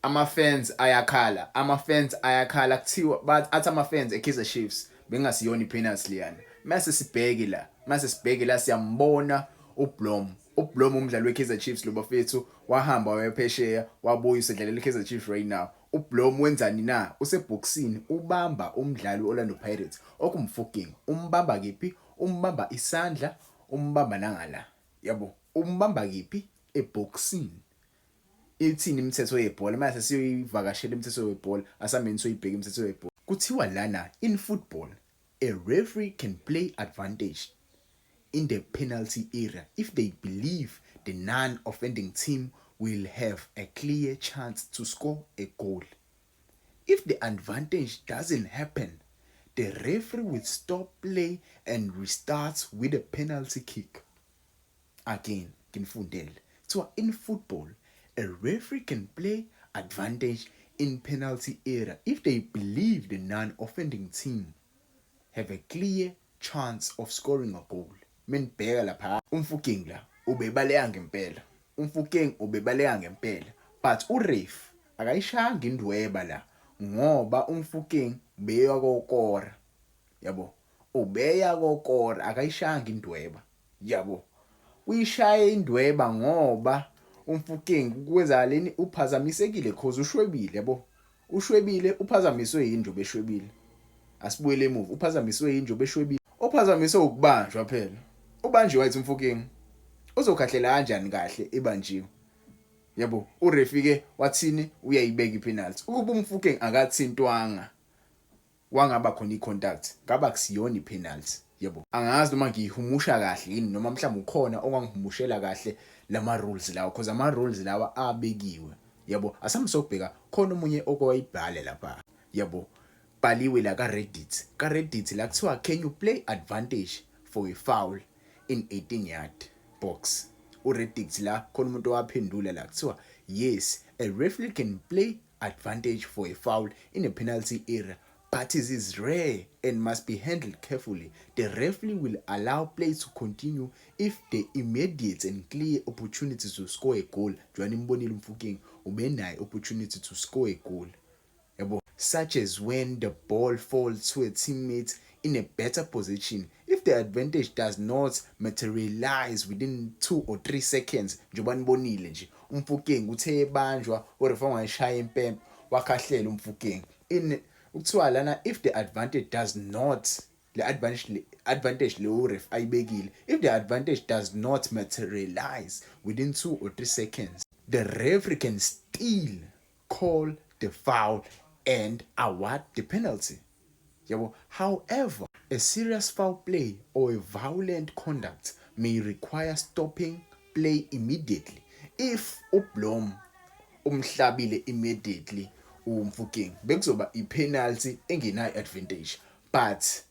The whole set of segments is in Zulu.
Ama-fans ayakhala, ama-fans ayakhala, kuthiwa bathi athi ama-fans eKaizer Chiefs bengasiyona i-penalty leyana. Mase sibheke la, mase sibheke la, siyambona uBlom. UBlom umdlali weKaizer Chiefs lo bafethu, wahamba wayephesheya, wabuya, usedlalela iKaizer Chiefs right now. UBlom wenzani na? Usebhokisini, ubamba umdlali we-Orlando Pirates okuMofokeng. Umbamba kephi? Umbamba isandla, umbamba nangala. Yabo, umbamba kephi? Ebhokisini. Ithini imithetho yebhola? Mase siyoyivakashela imithetho yebhola, asambeni soyibheka imithetho yebhola. Kuthiwa lana, in football, a referee can play advantage in the penalty area if they believe the non-offending team will have a clear chance to score a goal. If the advantage doesn't happen, the referee will stop play and restart with a penalty kick. Again, nginifundele. Kuthiwa in football, a referee can play advantage in penalty area if they believe the non-offending team have a clear chance of scoring a goal. Menibheka lapha, uMofokeng la ubebaleka ngempela. UMofokeng ubebaleka ngempela. But uref akayishanga indweba la ngoba uMofokeng beya kokora. Yabo. Ubeya kokora, akayishanga indweba. Yabo. Uyishaye indweba ngoba uMofokeng kwenzakaleni, uphazamisekile cause ushwebile, yabo. Ushwebile, uphazamiswe yini nje beshwebile? Asibuyele emuva. Uphazamiswe yini nje beshwebile? Uphazamiswe ukubanjwa phela. Ubanjiwe wathi uMofokeng. Uzokhahlela kanjani kahle ebanjiwe? Yabo, urefi ke wathini? Uyayibeka ipenalty. Ukuba uMofokeng akathintwanga, wangaba khona icontact, ngaba kusiyona ipenalty. Yebo, angazi noma ngiyihumusha kahle yini noma mhlawumbe ukhona ongangihumushela kahle lama rules lawa, because ama rules lawa abekiwe. Yabo, asambe sokubheka khona omunye okwayibhale lapha. Yabo, bhaliwe la ka Reddit. Ka Reddit la kuthiwa, "Can you play advantage for a foul in 18 yard box?" UReddit la khona umuntu owaphendula la, kuthiwa, "Yes, a referee can play advantage for a foul in a penalty area, but it is rare and must be handled carefully. The referee will allow play to continue if the immediate and clear opportunity to score a goal." Njengoba nimbonile uMofokeng ubenayo opportunity to score a goal. Yabo, "Such as when the ball falls to a teammate in a better position. If the advantage does not materialize within 2 or 3 seconds," njengoba nibonile nje uMofokeng uthe ebanjwa, urefa wayishaya impempe, wakhahlela uMofokeng. In ukuthiwa lana, if the advantage does not, le advantage le uref ayibekile, if the advantage does not materialize within 2 or 3 seconds, the referee can still call the foul and award the penalty. Yabo, "However, a serious foul play or a violent conduct may require stopping play immediately." If uBlom umhlabile immediately uMofokeng, bekuzoba ipenalty engenayo advantage, but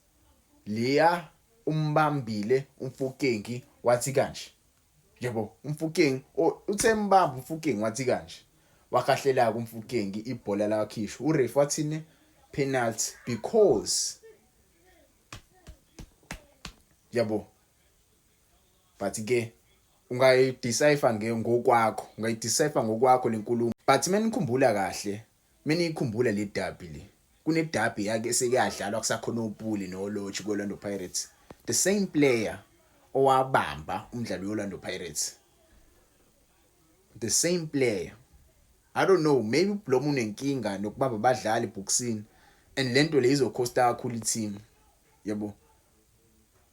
leya umbambile uMofokeng wathi kanje, yabo, uMofokeng uthe mbamba uMofokeng wathi kanje, wakahlela kuMofokeng, ibhola lakhishwa, uref wathini? Penalty, because yabo, but ke ungayidecipher ngokwakho, ungayidecipher ngokwakho lenkulumo. But menikhumbula kahle, menikhumbula le derby le, kune derby yake sekuyadlalwa kusakhona uPule noLorch ku-Orlando Pirates, the same player owabamba umdlalo we-Orlando Pirates, the same player. I don't know, maybe uBlom unenkinga nokubamba abadlali ebhokisini and lento le izocosta kakhulu i-team. Yabo,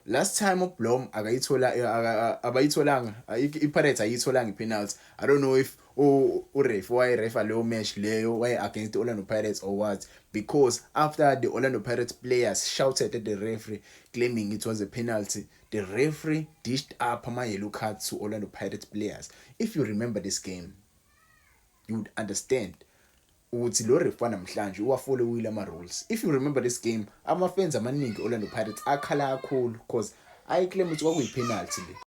last time uBlom akayithola, abayitholanga, iPirates ayitholanga ipenalty. I don't know if uref wayerefa leyo match leyo waye against the Orlando Pirates or what, because after the Orlando Pirates players shouted at the referee claiming it was a penalty, the referee dished up ama yellow cards to Orlando Pirates players. If you remember this game, you would understand ukuthi lo ref namhlanje uwafollowile ama rules. If you remember this game, ama fans amaningi Orlando Pirates akhala kakhulu because ayiclaim ukuthi kwakuyi penalty le.